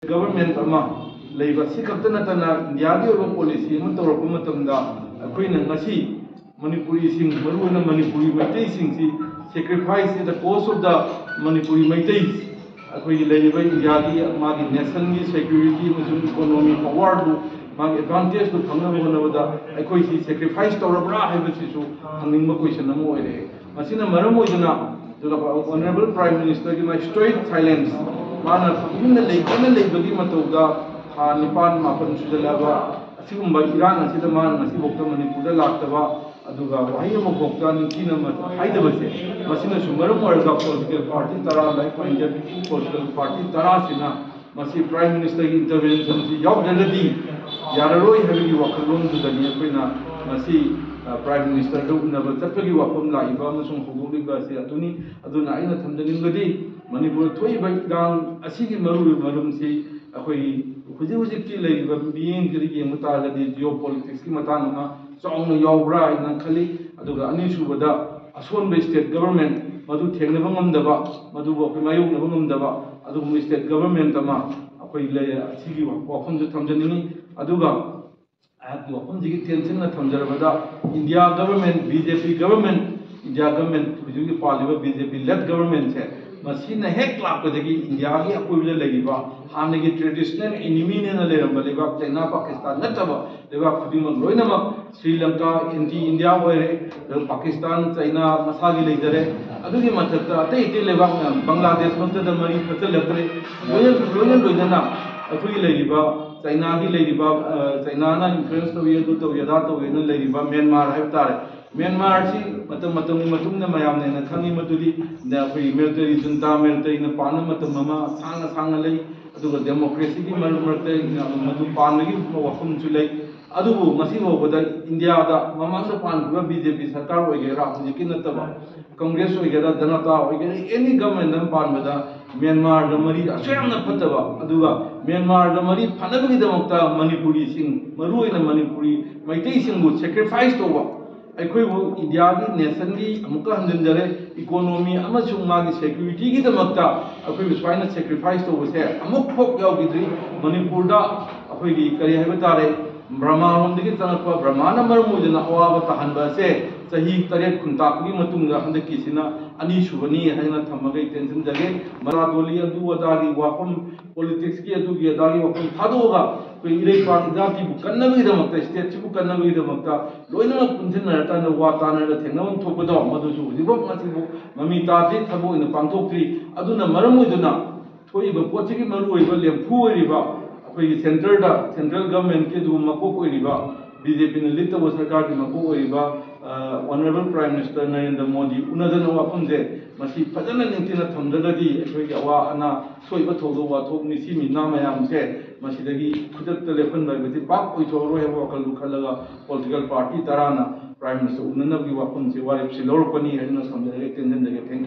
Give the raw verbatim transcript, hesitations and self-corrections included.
Government ꯑꯃ ꯂꯩꯕ, ꯁꯤ ꯈꯛꯇ ꯅꯠꯇꯅ ꯏꯟꯗꯤꯌꯥꯒꯤ ꯑꯣꯏꯕ ꯄꯣꯂꯤꯁꯤ ꯑꯃ ꯇꯧꯔꯛꯄ ꯃꯇꯝꯗ ꯑꯩꯈꯣꯏꯅ ꯉꯁꯤ ꯃꯅꯤꯄꯨꯔꯤꯁꯤꯡ, ꯃꯔꯨꯑꯣꯏꯅ Manipuri ꯃꯩꯇꯩꯁꯤꯡꯁꯤ sacrifice at the cost of the Manipuri Meitei, ꯑꯩꯈꯣꯏꯒꯤ ꯂꯩꯔꯤꯕ ꯏꯟꯗꯤꯌꯥꯒꯤ ꯃꯥꯒꯤ ꯅꯦꯁꯟꯒꯤ ꯁꯦꯀ꯭ꯌꯨꯔꯤꯇꯤ ꯑꯃꯁꯨꯡ ꯏꯀꯣꯅꯣꯃꯤ ꯄꯋꯥꯔꯗꯨ, ꯃꯥꯒꯤ ꯑꯦꯗꯚꯥꯟꯇꯦꯖꯇꯨ ꯐꯪꯅꯕ ꯍꯣꯠꯅꯕꯗ ꯑꯩꯈꯣꯏꯁꯤ ꯁꯦꯀ꯭ꯔꯤꯐꯥꯏꯁ ꯇꯧꯔꯕ꯭ꯔꯥ ꯍꯥꯏꯕꯁꯤꯁꯨ ꯍꯪꯅꯤꯡꯕ ꯀꯣꯏꯁꯟ ꯑꯃ ꯑꯣꯏꯔꯛꯑꯦ꯫ ꯃꯁꯤꯅ ꯃꯔꯝ ꯑꯣꯏꯗꯨꯅ ꯑꯗꯨꯒ ꯑꯣꯅꯔꯦꯕꯜ ꯄ꯭ꯔꯥꯏꯝ ꯃꯤꯅꯤꯁꯇꯔꯒꯤ ꯃꯥꯒꯤ ꯁ꯭ꯇꯣꯏꯛ ꯁꯥꯏꯂꯦꯟꯁ, ꯃꯥꯅ ꯇꯨꯃꯤꯟꯅ ꯂꯩꯕꯅ ꯂꯩꯕꯒꯤ ꯃꯇꯧꯗ ꯊꯥ ꯅꯤꯄꯥꯟ ꯃꯥꯄꯟ ꯁꯨꯖꯜꯂꯛꯑꯕ ꯑꯁꯤꯒꯨꯝꯕ ꯏꯔꯥꯡ ꯑꯁꯤꯗ ꯃꯥꯅ ꯉꯁꯤꯐꯥꯎꯗ ꯃꯅꯤꯄꯨꯔꯗ ꯂꯥꯛꯇꯕ, ꯑꯗꯨꯒ ꯋꯥꯍꯩ ꯑꯃꯐꯥꯎꯇ ꯅꯤꯡꯊꯤꯅ ꯃ-, ꯍꯥꯏꯗꯕꯁꯦ, ꯃꯁꯤꯅꯁꯨ ꯃꯔꯝ ꯑꯣꯏꯔꯒ ꯄꯣꯂꯤꯇꯤꯀꯦꯜ ꯄꯥꯔꯇꯤ ꯇꯔꯥ, ꯂꯥꯏꯔꯤꯛ ꯄꯥꯅꯤꯡꯗꯕ ꯄꯣꯂꯤꯇꯤꯀꯦꯜ ꯄꯥꯔꯇꯤ ꯇꯔꯥꯁꯤꯅ ꯃꯁꯤ ꯄ꯭ꯔꯥꯏꯝ ꯃꯤꯅꯤꯁꯇꯔꯒꯤ ꯏꯟꯇꯔꯚꯦꯟꯁꯟꯁꯤ ꯌꯥꯎꯗ꯭ꯔꯒꯗꯤ ꯌꯥꯔꯔꯣꯏ ꯍꯥꯏꯕꯒꯤ ꯋꯥꯈꯜꯂꯣꯟꯗꯨꯗꯅꯤ ꯑꯩꯈꯣꯏꯅ ꯉꯁꯤ, ꯑ, ꯄ꯭ꯔꯥꯏꯝ ꯃꯤꯅꯤꯁꯇꯔꯗ ꯎꯅꯕ ꯆꯠꯄꯒꯤ ꯋꯥꯐꯝ ꯂꯥꯛꯏꯕ ꯑꯃꯁꯨꯡ ꯍꯧꯗꯣꯛꯂꯤꯕ ꯑꯁꯤ ꯑꯗꯨꯅꯤ꯫ ꯑꯗꯨꯅ ꯑꯩꯅ ꯊꯝꯖꯅꯤꯡꯕꯗꯤ ꯃꯅꯤꯄꯨꯔꯗ ꯊꯣꯛꯏꯕ ꯏꯔꯥꯡ ꯑꯁꯤꯒꯤ ꯃꯔꯨꯑꯣꯏꯕ ꯃꯔꯝꯁꯤ ꯑꯩꯈꯣꯏ ꯍꯧꯖꯤꯛ ꯍꯧꯖꯤꯛꯀꯤ ꯂꯩꯔꯤꯕ ꯃꯤꯠꯌꯦꯡꯁꯤꯗ ꯌꯦꯡꯕ ꯇꯥꯔꯒꯗꯤ ꯖꯤꯑꯣ ꯄꯣꯂꯤꯇꯤꯛꯁꯀꯤ ꯃꯇꯥꯡ ꯑꯃ ꯆꯥꯎꯅ ꯌꯥꯎꯕ꯭ꯔꯥ ꯍꯥꯏꯅ ꯈꯜꯂꯤ꯫ ꯑꯗꯨꯒ ꯑꯅꯤꯁꯨꯕꯗ ꯑꯁꯣꯟꯕ ꯁ꯭ꯇꯦꯠ ꯒꯚꯔꯟꯃꯦꯟꯠ ꯃꯗꯨ ꯊꯦꯡꯅꯕ ꯉꯝꯗꯕ, ꯃꯗꯨꯕꯨ ꯑꯩꯈꯣꯏ ꯃꯥꯌꯣꯛꯅꯕ ꯉꯝꯗꯕ ꯑꯗꯨꯒꯨꯝꯕ ꯁ꯭ꯇꯦꯠ ꯒꯚꯔꯟꯃꯦꯟꯠ ꯑꯃ ꯑꯩꯈꯣꯏ ꯂꯩ꯫ ꯑꯁꯤꯒꯤ ꯋꯥꯐꯝꯁꯨ ꯊꯝꯖꯅꯤꯡꯉꯤ꯫ ꯑꯗꯨꯒ ꯑꯩꯍꯥꯛꯀꯤ ꯋꯥꯐꯝꯁꯤꯒꯤ ꯇꯦꯟꯁꯤꯟꯅ ꯊꯝꯖꯔꯕꯗ ꯏꯟꯗꯤꯌꯥ ꯒꯚꯔꯟꯃꯦꯟꯠ, ꯕꯤ ꯖꯦ ꯄꯤ ꯒꯚꯔꯟꯃꯦꯟꯠ, ꯏꯟꯗꯤꯌꯥ ꯒꯚꯔꯟꯃꯦꯟꯠ, ꯍꯧꯖꯤꯛ ꯍꯧꯖꯤꯛ ꯄꯥꯜꯂꯤꯕ ꯕꯤ ꯖꯦ ꯄꯤ ꯂꯦꯗ ꯒꯚꯔꯟꯃꯦꯟꯠꯁꯦ, ꯃꯁꯤꯅ ꯍꯦꯛ ꯂꯥꯛꯄꯗꯒꯤ ꯏꯟꯗꯤꯌꯥꯒꯤ ꯑꯀꯣꯏꯕꯗ ꯂꯩꯔꯤꯕ ꯍꯥꯟꯅꯒꯤ ꯇ꯭ꯔꯦꯗꯤꯁꯅꯦꯜ ꯑꯦꯅꯤꯃꯤꯅꯦꯅ ꯂꯩꯔꯝꯕ ꯂꯩꯕꯥꯛ ꯆꯩꯅꯥ, ꯄꯥꯀꯤꯁꯇꯥꯟ ꯅꯠꯇꯕ ꯂꯩꯕꯥꯛ ꯈꯨꯗꯤꯡꯃꯛ ꯂꯣꯏꯅꯃꯛ ꯁ꯭ꯔꯤ ꯂꯪꯀꯥ ꯑꯦꯟꯇꯤ ꯏꯟꯗꯤꯌꯥ ꯑꯣꯏꯔꯦ, ꯑꯗꯨꯒ ꯄꯥꯀꯤꯁꯇꯥꯟ, ꯆꯩꯅꯥ ꯃꯁꯥꯒꯤ ꯂꯩꯖꯔꯦ꯫ ꯑꯗꯨꯒꯤ ꯃꯊꯛꯇ ꯑꯇꯩ ꯑꯇꯩ ꯂꯩꯕꯥꯛ ꯃꯌꯥꯝ, ꯕꯪꯒ꯭ꯂꯥꯗꯦꯁ ꯃꯛꯇꯗ ꯃꯔꯤ ꯐꯠꯆꯜꯂꯛꯇ꯭ꯔꯦ꯫ ꯂꯣꯏꯅ, ꯂꯣꯏꯅ ꯂꯣꯏꯅꯅ ꯑꯩꯈꯣꯏꯒꯤ ꯂꯩꯔꯤꯕ ꯆꯩꯅꯥꯒꯤ ꯂꯩꯔꯤꯕ, ꯑ, ꯆꯩꯅꯥꯅ ꯏꯟꯐ꯭ꯂꯨꯌꯦꯟꯁ ꯇꯧꯏ, ꯑꯗꯨ ꯇꯧꯏ, ꯑꯗꯥ ꯇꯧꯏꯅ ꯂꯩꯔꯤꯕ ꯃ꯭ꯌꯥꯟꯃꯥꯔ ꯍꯥꯏꯕ ꯇꯥꯔꯦ꯫ ꯃ꯭ꯌꯥꯟꯃꯥꯔꯁꯤ ꯃꯇꯝ ꯃꯇꯝꯒꯤ ꯃꯇꯨꯡ ꯏꯟꯅ ꯃꯌꯥꯝꯅ ꯍꯦꯟꯅ ꯈꯪꯉꯤ ꯃꯗꯨꯗꯤ ꯑꯩꯈꯣꯏꯒꯤ ꯃꯤꯂꯤꯇꯔꯤ, ꯖꯨꯟꯇꯥ ꯃꯤꯂꯤꯇꯔꯤꯅ ꯄꯥꯟꯕ ꯃꯇꯝ ꯑꯃ ꯁꯥꯡꯅ ꯁꯥꯡꯅ ꯂꯩ꯫ ꯑꯗꯨꯒ ꯗꯦꯃꯣꯀ꯭ꯔꯦꯁꯤꯒꯤ ꯃꯔꯛ ꯃꯔꯛꯇ ꯃꯗꯨ ꯄꯥꯟꯕꯒꯤ ꯋꯥꯐꯝꯁꯨ ꯂꯩ꯫ ꯑꯗꯨꯕꯨ ꯉꯁꯤ ꯐꯥꯎꯕꯗ ꯏꯟꯗꯤꯌꯥꯗ ꯃꯃꯥꯡꯗ ꯄꯥꯟꯈꯤꯕ ꯕꯤ ꯖꯦ ꯄꯤ ꯁꯔꯀꯥꯔ ꯑꯣꯏꯒꯦꯔꯥ, ꯍꯧꯖꯤꯛꯀꯤ ꯅꯠꯇꯕ ꯀꯪꯒ꯭ꯔꯦꯁ ꯑꯣꯏꯒꯦꯔꯥ, ꯖꯅꯇꯥ ꯑꯣꯏꯒꯦꯔꯥ, ꯑꯦꯅꯤ ꯒꯚꯔꯟꯃꯦꯟꯠ ꯑꯃ ꯄꯥꯟꯕꯗ ꯃ꯭ꯌꯥꯟꯃꯥꯔꯒ ꯃꯔꯤ ꯑꯁꯨꯛ ꯌꯥꯝꯅ ꯐꯠꯇꯕ, ꯑꯗꯨꯒ ꯃ꯭ꯌꯥꯟꯃꯥꯔꯒ ꯃꯔꯤ ꯐꯅꯕꯒꯤꯗꯃꯛꯇ ꯃꯅꯤꯄꯨꯔꯤꯁꯤꯡ, ꯃꯔꯨꯑꯣꯏꯅ ꯃꯅꯤꯄꯨꯔꯤ ꯃꯩꯇꯩꯁꯤꯡꯕꯨ ꯁꯦꯀ꯭ꯔꯤꯐꯥꯏꯁ ꯇꯧꯕ, ꯑꯩꯈꯣꯏꯕꯨ ꯏꯟꯗꯤꯌꯥꯒꯤ ꯅꯦꯁꯟꯒꯤ ꯑꯃꯨꯛꯀ ꯍꯟꯖꯤꯟꯖꯔꯦ, ꯏꯀꯣꯅꯣꯃꯤ ꯑꯃꯁꯨꯡ ꯃꯥꯒꯤ ꯁꯦꯀ꯭ꯌꯨꯔꯤꯇꯤꯒꯤꯗꯃꯛꯇ ꯑꯩꯈꯣꯏꯕꯨ ꯁꯨꯃꯥꯏꯅ ꯁꯦꯀ꯭ꯔꯤꯐꯥꯏꯁ ꯇꯧꯕꯁꯦ ꯑꯃꯨꯛꯐꯥꯎ ꯌꯥꯎꯈꯤꯗ꯭ꯔꯤ꯫ ꯃꯅꯤꯄꯨꯔꯗ ꯑꯩꯈꯣꯏꯒꯤ ꯀꯔꯤ ꯍꯥꯏꯕ ꯇꯥꯔꯦ, ꯕ꯭ꯔꯍꯃꯥꯔꯣꯝꯗꯒꯤ ꯆꯪꯉꯛꯄ ꯕ꯭ꯔꯍꯃꯥꯅ ꯃꯔꯝ ꯑꯣꯏꯗꯨꯅ ꯑꯋꯥꯕ ꯇꯥꯍꯟꯕ ꯑꯁꯦ ꯆꯍꯤ ꯇꯔꯦꯠ ꯈꯨꯟꯇꯥꯛꯄꯒꯤ ꯃꯇꯨꯡꯗ ꯍꯟꯗꯛꯀꯤꯁꯤꯅ ꯑꯅꯤꯁꯨꯕꯅꯤ ꯍꯥꯏꯅ ꯊꯝꯃꯒ ꯑꯩ ꯇꯦꯟꯁꯤꯟꯖꯒꯦ꯫ ꯃꯔꯥꯗꯣꯂꯤ ꯑꯗꯨ ꯑꯗꯥꯒꯤ ꯋꯥꯐꯝ, ꯄꯣꯂꯤꯇꯤꯛꯁꯀꯤ ꯑꯗꯨꯒꯤ ꯑꯗꯥꯒꯤ ꯋꯥꯐꯝ ꯊꯥꯗꯣꯛꯑꯒ ꯑꯩꯈꯣꯏ ꯏꯔꯩꯄꯥꯛ ꯏꯖꯥꯇꯤꯕꯨ ꯀꯟꯅꯕꯒꯤꯗꯃꯛꯇ, ꯁ꯭ꯇꯦꯠꯁꯤꯕꯨ ꯀꯟꯅꯕꯒꯤꯗꯃꯛꯇ ꯂꯣꯏꯅꯃꯛ ꯄꯨꯟꯁꯤꯟꯅꯔꯀꯥꯟꯗ ꯋꯥ ꯇꯥꯅꯔꯒ ꯊꯦꯡꯅꯐꯝ ꯊꯣꯛꯄꯗꯣ ꯃꯗꯨꯁꯨ ꯍꯧꯖꯤꯛꯐꯥꯎ ꯉꯁꯤꯕꯨ ꯃꯃꯤ ꯇꯥꯗ꯭ꯔꯤ, ꯊꯕꯛ ꯑꯣꯏꯅ ꯄꯥꯡꯊꯣꯛꯇ꯭ꯔꯤ꯫ ꯑꯗꯨꯅ ꯃꯔꯝ ꯑꯣꯏꯗꯨꯅ ꯊꯣꯛꯏꯕ ꯄꯣꯠꯁꯤꯒꯤ ꯃꯔꯨꯑꯣꯏꯕ ꯂꯦꯝꯐꯨ ꯑꯣꯏꯔꯤꯕ ꯑꯩꯈꯣꯏꯒꯤ ꯁꯦꯟꯇꯔꯗ, ꯁꯦꯟꯇ꯭ꯔꯦꯜ ꯒꯚꯔꯟꯃꯦꯟꯠꯀꯤ ꯑꯗꯨꯒꯨꯝꯕ ꯃꯀꯣꯛ ꯑꯣꯏꯔꯤꯕ, ꯕꯤ ꯖꯦ ꯄꯤꯅ ꯂꯤꯗ ꯇꯧꯕ ꯁꯔꯀꯥꯔꯒꯤ ꯃꯀꯣꯛ ꯑꯣꯏꯔꯤꯕ honourable prime minister Narendra Modi ꯎꯅꯗꯅ ꯋꯥꯐꯝꯁꯦ ꯃꯁꯤ ꯐꯖꯅ ꯅꯤꯡꯊꯤꯅ ꯊꯝꯗ꯭ꯔꯒꯗꯤ ꯑꯩꯈꯣꯏꯒꯤ ꯑꯋꯥ ꯑꯅꯥ, ꯊꯣꯛꯏꯕ ꯊꯧꯗꯣꯛ ꯋꯥꯊꯣꯛ, ꯃꯤꯁꯤ ꯃꯤꯅꯥ ꯃꯌꯥꯝꯁꯦ ꯃꯁꯤꯗꯒꯤ ꯈꯨꯗꯛꯇ ꯂꯦꯞꯍꯟꯕ ꯍꯥꯏꯕꯁꯤ ꯄꯥꯛ ꯑꯣꯏꯊꯣꯛꯑꯔꯣꯏ ꯍꯥꯏꯕ ꯋꯥꯈꯜꯗꯨ ꯈꯜꯂꯒ ꯄꯣꯂꯤꯇꯤꯀꯦꯜ ꯄꯥꯔꯇꯤ ꯇꯔꯥꯅ ꯄ꯭ꯔꯥꯏꯝ ꯃꯤꯅꯤꯁꯇꯔ ꯎꯅꯅꯕꯒꯤ ꯋꯥꯐꯝꯁꯤ, ꯋꯥꯔꯦꯞꯁꯤ ꯂꯧꯔꯛꯄꯅꯤ ꯍꯥꯏꯗꯨꯅ ꯊꯝꯖꯔꯒꯦ, ꯇꯦꯟꯁꯤꯟꯖꯒꯦ꯫ Thank you꯫